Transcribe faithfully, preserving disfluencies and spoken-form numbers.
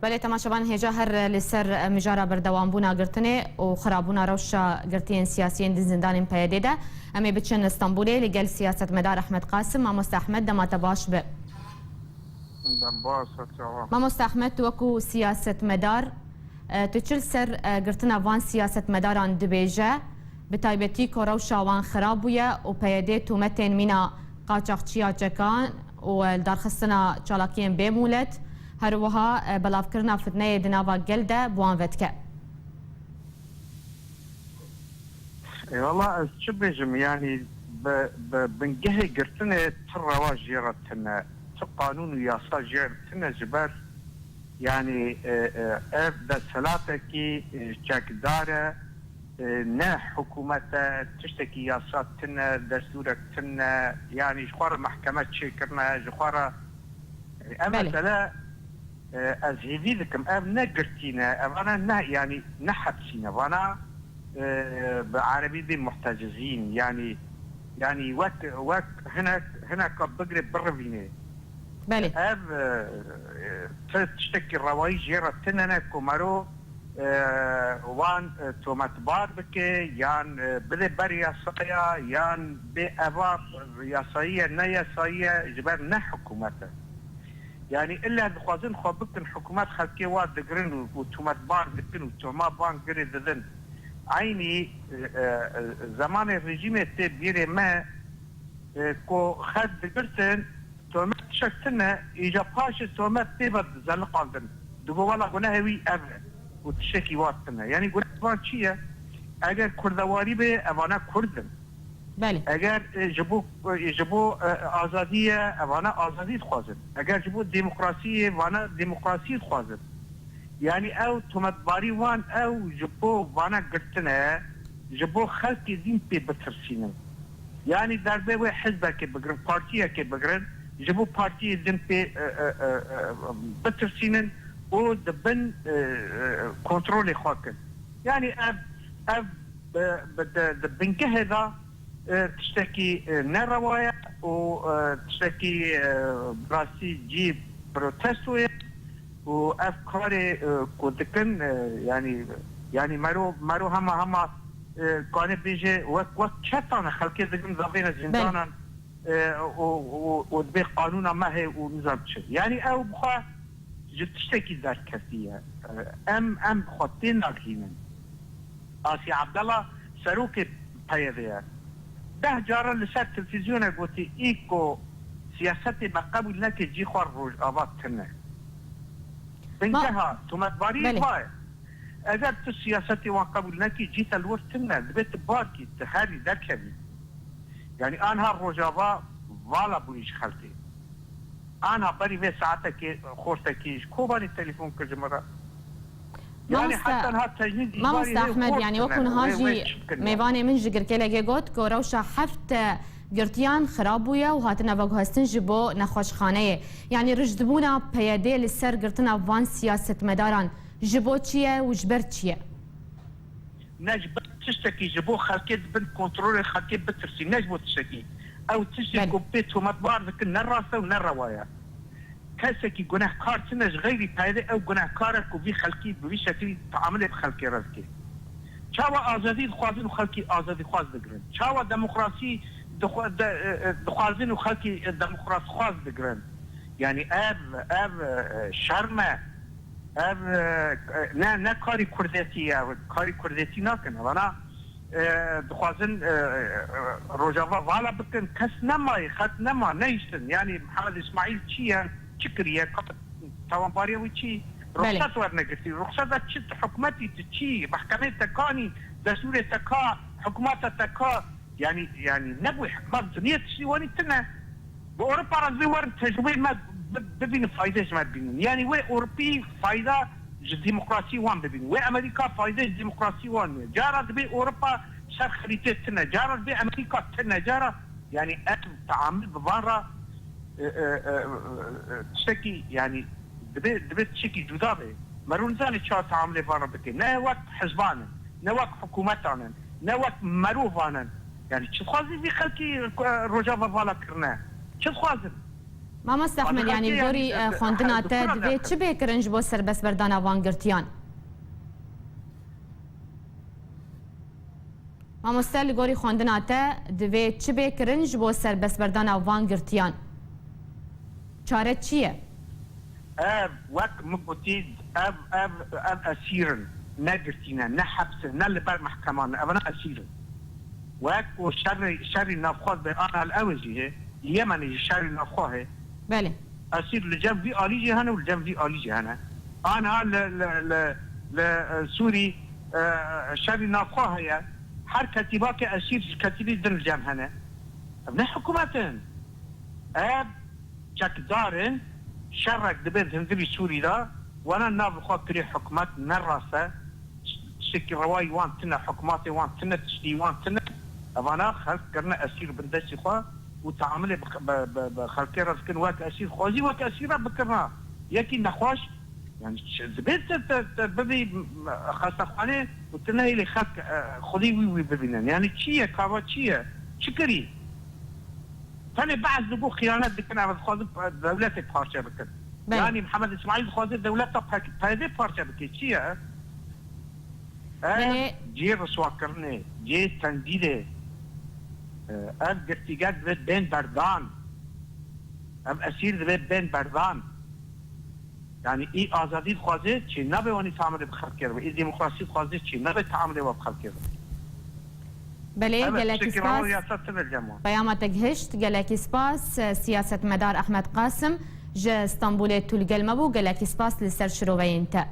Belê, temaşevan, hêja her li ser mijara berdewambûna girtinê û xirabûna rewşa girtiyên siyasiyên di zindanên P Y D'ê de. Em ê biçin Stenbolê, li gel siyasetmedar Ehmed Qasim. Mamoste Ehmed, dema te baş be. Dem baş, Hatice. Mamoste Ehmed, tu wekû siyasetmedar, e, tu çi li ser, e, girtina van siyasetmedaran dibêje? Bi taybetî ku rewşa wan xirab bûye û P Y D tûmetên mîna qaçaxçiya çekan û, e, li darxistina çalakiyên bê mûlet, her wiha, e, belavkirina fitneyê di nava gel de bi wan ve dike. Ê, wala ez çi bêjim, yanî bi, bi bingehê girtinê ti rewa jê re tune, ti qanûn û yasa jê re tune, ji ber, yanî, e, e, ev desthilatekî, e, çekdar e, e, ne hikûmet e, tiştekî yasa tune, destûrek tune, yanî ji xwe re mehkeme çêkirine, ji xwe re, e, ev Belê. mesele, e, ez hêvî dikim, ev ne girtî ne, evana ne, yanî ne hepsî ne, vana, e, bi erebî bê muhtecizîn, yanî, yanî wek, wek hinek, hineka bigre birivînê. Belê. Ev, e, e, ti-, tiştekî rewayî jê re tune ne ku mero, e, wan, e, tometbar bike, yan, e, bide ber yasaya, yan bê eva yasayî ye, ne yasayî ye, ji ber ne hikûmet e. Yanî illa dixwazin xwe bikin hikûmet, xelkê wa digirin û, û tometbar dikin û tuhma van girê didin. Eynî, e, e, e, zemanê rejîmê tê bîrê me, e, ku xelk digirtin, tomet tişek tune, îca paşê tomet pê ve dizeliqandin. Digo, wela gunehê wî ev e û tiştekî wa tune. Yanî gunehê van çi ye? Eger kurdewarî bê, evana kurd in. Belê. Eger, e, ji bo, e, ji bo, e, azadî ye, evana azadî dixwazin. Eger ji bo demokrasî ye, vana demokrasî dixwazin. Yanî ew tometbarî wan ew ji bo vana girtine, ji bo xelkê din pê bitirsînin. Yanî derbê wê hizbekê bigirin, partiyekê bigirin, ji bo partiyê din pê, e, e, e, e, bitirsînin û di bin, e, e, kontrolê xwe kin. Yanî ev, ev bi, bi, di, di bingehê de, e, tiştekî, e, nerewa ye û, e, tiştekî, e, bi rastî cî protesto ye û ev karê, e, ku dikin, e, yanî, yanî mero, mero hema, hema, e, kanê bêje wek, wek çetan e, xelkê dikin davêne Belê. zindanan, e, û, û, û dibê qanûna me heye û nizam çi. Yanî ew bi xwe ji tiştekî derketiye. E, em, em bi xwe tê nagihînin. Asî Abdala serokê P Y D'ê ye. Deh cara li ser televîzyonê gotî, î ku siyasetê me qebûl neke, cî xwe Rojava tune. Bingeha tometbarî Belê. va ye. Eger tu siyasetê wan qebûl nekî, cî te li wir tune, dibê tu bar kî, tu herî derkevî. Yanî anha Rojava vala bûyî ji xelkê. Anha berî vê saetekê xortekî ji Kobanê telefon kir ji min re. Yanî Mamoste, heta niha tecnîd îbarî Mamoste wê Ehmed, xort yanî wekû tune, niha wê, jî wê çi bikin yanî? Mêvanê min ji Girkêlegê got ku rewşa heft girtiyan xirab bûye û hatine veguhestin ji bo nexweşxaneyê. Yanî rijdbûna P Y D li ser girtina van siyasetmedaran ji bo çi ye û ji ber çi ye? Ne ji ber tiştekî, ji bo xelkê di bin kontrolê xelkê bitirsî, ne ji bo tiştekî. Ew tiştê Belê. ku pê tometbar dikin ne rast e û ne rewa ye. Kesekî gunehkar tune ji xeyrî P Y D'ê, ew gunehkar e ku vî xelkî bi vî şeklî teamilê bi xelkê re dike. Çawa azadî dixwazin û xelkî azadîxwaz digirin? Çawa demokrasî dixwa-, de, e, e, dixwazin û xelkî, e, demokrasxwaz digirin? Yanî ev, ev, e, şerm e. Ev, e, ne, ne karî kurdetî ye, karî kurdetî nakin. Vana, e, dixwazin, e, e, Rojava vala bikin, kes nemaye, xelk nema, nehiştin. Yanî Mihemed Îsmaîl çi ye, çi kiriye, ka-, tawanbariya wî çi? Belê. Ruxsat wernegirtî. Ruxsata çi? Tu hikûmetî, tu çi? Mehkemeyê te ka nî, destûrê te ka, hikûmeta te ka. Yanî, yanî nebûye. Bak, dinya tiştî wanî tune. Bi Ewropa re zê werin tecrûbeyê me bi-, bibînin, fayde ji me bibînin. Yanî wê Ewropî fayda ji demokrasî wan bibînin. Wê Amerîka fayde ji demokrasî wan bibînin. Cara dibê Ewropa ser xerîtê tune. Cara dibê Amerîka tune. Cara, yanî ev teamil bi van re, e, e, e, e, tiştekî, yanî dibê, dibê tiştekî cuda be. Mero nizane çawa teamilê van re bike. Ne wek hizban in, ne wek hikûmetan in, ne wek merovan in. Yanî çi dixwazî vî xelkî, e, Rojava vala kirine? Çi dixwazin? Mamoste Ehmed, yanî li gorî, e, xwendina te divê çi bê kirin ji bo serbestberdana van girtiyan? Mamoste, li gorî xwendina te divê çi bê kirin ji bo serbestberdana van girtiyan? Çare çi ye? Ev, wek min gotî, ev, ev, ev esîr in. Ne girtî ne, ne heps in, ne li ber mehkeman in. Evana esîr in. Wek ku şerê, şerî navxwe be, ana li ew jî hê, li Yemenê jî şerî navxwe hê. Belê. Esîr li cem vî alî jî hene û li cem vî alî jî hene. Ana li, li, li, li, e, Sûrî, e, şerî navxwe heye. Her ketîbakê esîr ji ketîbî din li cem hene. Ev ne hikûmet in. Ev çekdar in. Şerek dibe di hundirî Sûrî de. Wana nav xwe kirê hikûmet, ne rast e. Tiştekî rewayî wan tune, hikûmatê wan tune, tiştî wan tune. Evana xelk kirine esîr bin destî xwe û teamilê bi, bi, bi, bi xelkê re dikin wek esîr. Xwezî wek esîr re bikirina. Yekî nexweş, yani, ç-, dibê te, te, te bibî, m-, xestexanê û tu nehêlî xelk, e, xwedî wî, wî bibînin. Yani, çi ye, kava çi ye? Çi kirî? Tenê behs digo xiyanet dikin, ev dixwazin, e, dewletê parçe bikin. Belê. Yani, Mihemed Îsmaîl dixwaze dewleta P K P D parçe bike. Çi ye? Ev Belê. cihê riswakirinê, cihê tendîdê, e, ev girtîger divê bên berdan. Ev esîr divê bên berdan. Yani, î azadî dixwaze, çê nabe wanî teamilê bi xelkê re be. Î demokrasî dixwaze, çê nabe teamilê wa bi xelkê re be. Belê, Evet, gelekî tiştekî rewa spas. Yasa tune li cem wan. Peyama te gihişt, gelekî spas. Siyasetmedar Ehmed Qasim ji Stenbolê tu li gel me bû. Gelekî spas li ser şiroveyên te.